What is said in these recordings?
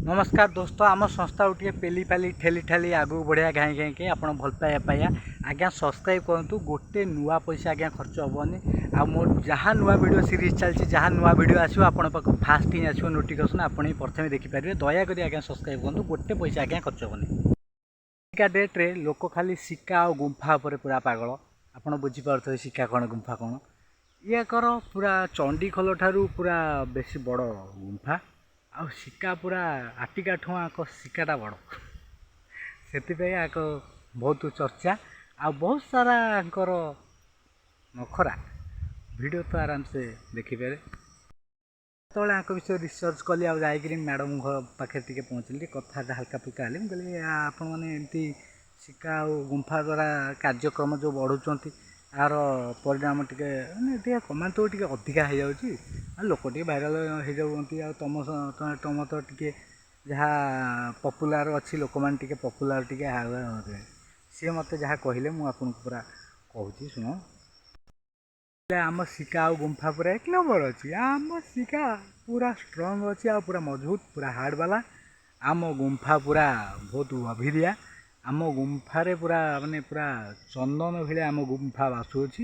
ନମସ୍କାର ଦୋସ୍ତ। ଆମ ସଂସ୍ଥାକୁ ଟିକେ ପେଲି ପାଲି, ଠେଲି ଠାଲି ଆଗକୁ ବଢ଼ିଆ ଘାଇଁ ଘାଇଁକି ଆପଣ ଭଲ ପାଇବା ପାଇବା ଆଜ୍ଞା ସବସ୍କ୍ରାଇବ୍ କରନ୍ତୁ। ଗୋଟେ ନୂଆ ପଇସା ଆଜ୍ଞା ଖର୍ଚ୍ଚ ହେବନି। ଆଉ ମୋର ଯାହା ନୂଆ ଭିଡ଼ିଓ ସିରିଜ୍ ଚାଲିଛି, ଯାହା ନୂଆ ଭିଡ଼ିଓ ଆସିବ, ଆପଣଙ୍କ ପାଖକୁ ଫାଷ୍ଟ ହିଁ ଆସିବ ନୋଟିଫିକେସନ୍, ଆପଣ ହିଁ ପ୍ରଥମେ ଦେଖିପାରିବେ। ଦୟାକରି ଆଜ୍ଞା ସବସ୍କ୍ରାଇବ୍ କରନ୍ତୁ। ଗୋଟେ ପଇସା ଆଜ୍ଞା ଖର୍ଚ୍ଚ ହେବନି। ଆଜିକା ଡେଟ୍ରେ ଲୋକ ଖାଲି ଶିକା ଆଉ ଗୁମ୍ଫା ଉପରେ ପୁରା ପାଗଳ। ଆପଣ ବୁଝିପାରୁଥିବେ ଶିକା କ'ଣ, ଗୁମ୍ଫା କ'ଣ। ଇଏକର ପୁରା ଚଣ୍ଡିଖୋଲ ଠାରୁ ପୁରା ବେଶୀ ବଡ଼ ଗୁମ୍ଫା ଆଉ ଶିକା ପୁରା ଆଟିକାଠୁଁ ଆଙ୍କ ଶିକାଟା ବଡ଼। ସେଥିପାଇଁ ଆକ ବହୁତ ଚର୍ଚ୍ଚା ଆଉ ବହୁତ ସାରା ଆଙ୍କର ନଖରା ଭିଡ଼ିଓ ତ ଆରାମସେ ଦେଖିପାରିବେ। ଯେତେବେଳେ ଆଙ୍କ ବିଷୟରେ ରିସର୍ଚ୍ଚ କଲି ଆଉ ଯାଇକିରି ମ୍ୟାଡ଼ମ୍ଙ୍କ ପାଖରେ ଟିକେ ପହଞ୍ଚିଲି, କଥାଟା ହାଲକା ଫୁଲକା ହେଲି। ମୁଁ କହିଲି, ଆପଣମାନେ ଏମିତି ଶିକା ଆଉ ଗୁମ୍ଫା ଦ୍ୱାରା କାର୍ଯ୍ୟକ୍ରମ ଯେଉଁ ବଢ଼ୁଛନ୍ତି, ଏହାର ପରିଣାମ ଟିକେ ମାନେ ଟିକେ କମାନ୍ତୁ, ଟିକେ ଅଧିକା ହେଇଯାଉଛି ଆଉ ଲୋକ ଟିକେ ଭାଇରାଲ୍ ହେଇଯାଉଛନ୍ତି। ଆଉ ତମ ତ ଟିକେ ଯାହା ପପୁଲାର ଅଛି, ଲୋକମାନେ ଟିକେ ପପୁଲାର ଟିକେ। ସିଏ ମୋତେ ଯାହା କହିଲେ ମୁଁ ଆପଣଙ୍କୁ ପୁରା କହୁଛି, ଶୁଣ। ଆମ ଶିକା ଆଉ ଗୁମ୍ଫା ପୁରା ଏକ ନମ୍ବର ଅଛି। ଆମ ଶିକା ପୁରା ଷ୍ଟ୍ରଙ୍ଗ ଅଛି ଆଉ ପୁରା ମଜବୁତ, ପୁରା ହାର୍ଡ଼ ବାଲା। ଆମ ଗୁମ୍ଫା ପୁରା ବହୁତ ଗଭୀରିଆ। ଆମ ଗୁମ୍ଫାରେ ପୁରା ମାନେ ପୁରା ଚନ୍ଦନ ଭଳିଆ ଆମ ଗୁମ୍ଫା ବାସୁଅଛି।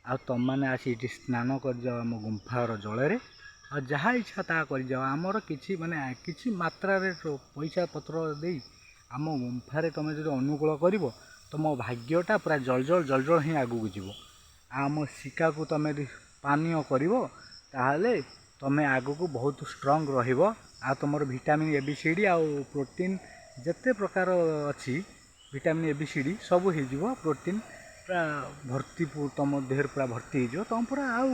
ଆଉ ତମମାନେ ଆସି ଏଠି ସ୍ନାନ କରିଯାଅ ଆମ ଗୁମ୍ଫାର ଜଳରେ ଆଉ ଯାହା ଇଚ୍ଛା ତାହା କରିଯାଅ। ଆମର କିଛି ମାନେ କିଛି ମାତ୍ରାରେ ପଇସା ପତ୍ର ଦେଇ ଆମ ଗୁମ୍ଫାରେ ତୁମେ ଯଦି ଅନୁକୂଳ କରିବ, ତୁମ ଭାଗ୍ୟଟା ପୁରା ଜଳ ଜଳ ଜଳ ଜଳ ହିଁ ଆଗକୁ ଯିବ। ଆଉ ଆମ ଶିକାକୁ ତୁମେ ଯଦି ପାନୀୟ କରିବ, ତାହେଲେ ତୁମେ ଆଗକୁ ବହୁତ ଷ୍ଟ୍ରଙ୍ଗ ରହିବ। ଆଉ ତୁମର vitamin A B C D ଆଉ ପ୍ରୋଟିନ୍ ଯେତେ ପ୍ରକାର ଅଛି, vitamin A B C D ସବୁ ହେଇଯିବ। ପ୍ରୋଟିନ୍ ପୁରା ଭର୍ତ୍ତି, ତୁମ ଦେହରେ ପୁରା ଭର୍ତ୍ତି ହେଇଯିବ। ତୁମ ପୁରା ଆଉ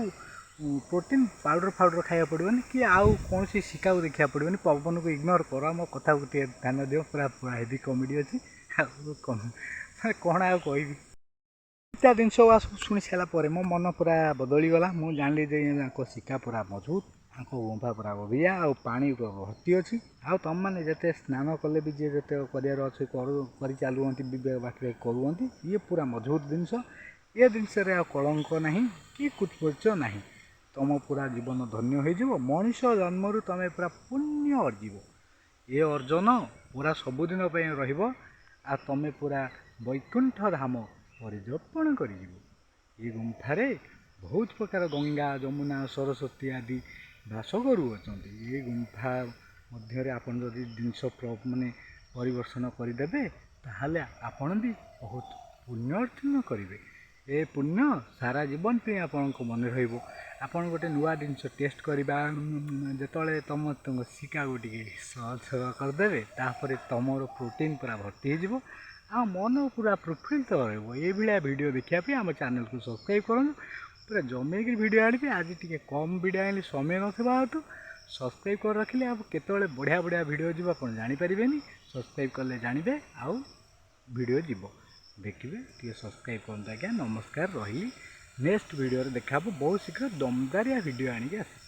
ପ୍ରୋଟିନ୍ ପାଉଡ଼ର ଫାଉଡ଼ର ଖାଇବାକୁ ପଡ଼ିବନି କି ଆଉ କୌଣସି ଶିକାକୁ ଦେଖିବାକୁ ପଡ଼ିବନି। ପବନକୁ ଇଗ୍ନୋର କର, ମୋ କଥାକୁ ଟିକେ ଧ୍ୟାନ ଦିଅ। ପୁରା ପୁରା ହେଭି କମେଡ଼ି ଅଛି। ଆଉ କ'ଣ ଆଉ କହିବି? ଏଇଟା ଜିନିଷ ସବୁ ଶୁଣି ସାରିଲା ପରେ ମୋ ମନ ପୁରା ବଦଳିଗଲା। ମୁଁ ଜାଣିଲି ଯେ ଆଙ୍କ ଶିକା ପୁରା ମଜବୁତ, ଆଙ୍କ ଗୁମ୍ଫା ପୁରା ଗଭୀରିଆ ଆଉ ପାଣି ପୁରା ଭର୍ତ୍ତି ଅଛି। ଆଉ ତୁମମାନେ ଯେତେ ସ୍ନାନ କଲେ ବି, ଯିଏ ଯେତେ କରିବାର ଅଛି କରୁ, କରି ଚାଲୁଅନ୍ତି, ବିବେକ ବାଟରେ କରୁଅନ୍ତି। ଇଏ ପୁରା ମଜବୁତ ଜିନିଷ। ଏ ଜିନିଷରେ ଆଉ କଳଙ୍କ ନାହିଁ କି କୁତ୍ପରିଚୟ ନାହିଁ। ତୁମ ପୁରା ଜୀବନ ଧନ୍ୟ ହେଇଯିବ। ମଣିଷ ଜନ୍ମରୁ ତୁମେ ପୁରା ପୁଣ୍ୟ ଅର୍ଜିବ। ଏ ଅର୍ଜନ ପୁରା ସବୁଦିନ ପାଇଁ ରହିବ ଆଉ ତୁମେ ପୁରା ବୈକୁଣ୍ଠ ଧାମ ପରିଦର୍ପଣ କରିଯିବ। ଏ ଗୁମ୍ଫାରେ ବହୁତ ପ୍ରକାର ଗଙ୍ଗା, ଯମୁନା, ସରସ୍ୱତୀ ଆଦି ବାସ କରୁଅଛନ୍ତି। ଏ ଗୁମ୍ଫା ମଧ୍ୟରେ ଆପଣ ଯଦି ଜିନିଷ ମାନେ ପରିଦର୍ଶନ କରିଦେବେ, ତାହେଲେ ଆପଣ ବି ବହୁତ ପୁଣ୍ୟ ଅର୍ଜନ କରିବେ। ଏ ପୁଣ୍ୟ ସାରା ଜୀବନ ପାଇଁ ଆପଣଙ୍କ ମନେ ରହିବ। ଆପଣ ଗୋଟେ ନୂଆ ଜିନିଷ ଟେଷ୍ଟ କରିବା ଯେତେବେଳେ ତମ ଶିକାକୁ ଟିକେ ସହଜ କରିଦେବେ, ତାପରେ ତୁମର ପ୍ରୋଟିନ୍ ପୁରା ଭର୍ତ୍ତି ହେଇଯିବ ଆଉ ମନ ପୁରା ପ୍ରଫୁଲ୍ଲିତ ରହିବ। ଏଇଭଳିଆ ଭିଡ଼ିଓ ଦେଖିବା ପାଇଁ ଆମ ଚ୍ୟାନେଲକୁ ସବସ୍କ୍ରାଇବ୍ କରନ୍ତୁ। ପୁରା ଜମେଇକିରି ଭିଡ଼ିଓ ଆଣିବି। ଆଜି ଟିକେ କମ୍ ଭିଡ଼ିଓ ଆଣିଲି ସମୟ ନଥିବା ହେତୁ। ସବସ୍କ୍ରାଇବ୍ କରି ରଖିଲେ ଆଉ କେତେବେଳେ ବଢ଼ିଆ ବଢ଼ିଆ ଭିଡ଼ିଓ ଯିବ ଆପଣ ଜାଣିପାରିବେନି। ସବସ୍କ୍ରାଇବ୍ କଲେ ଜାଣିବେ ଆଉ ଭିଡ଼ିଓ ଯିବ, ଦେଖିବେ। ଟିକେ ସବସ୍କ୍ରାଇବ୍ କରନ୍ତୁ ଆଜ୍ଞା। ନମସ୍କାର, ରହିଲି। ନେକ୍ସଟ ଭିଡ଼ିଓରେ ଦେଖା ହେବ। ବହୁତ ଶୀଘ୍ର ଦମଦାରିଆ ଭିଡ଼ିଓ ଆଣିକି ଆସିବି।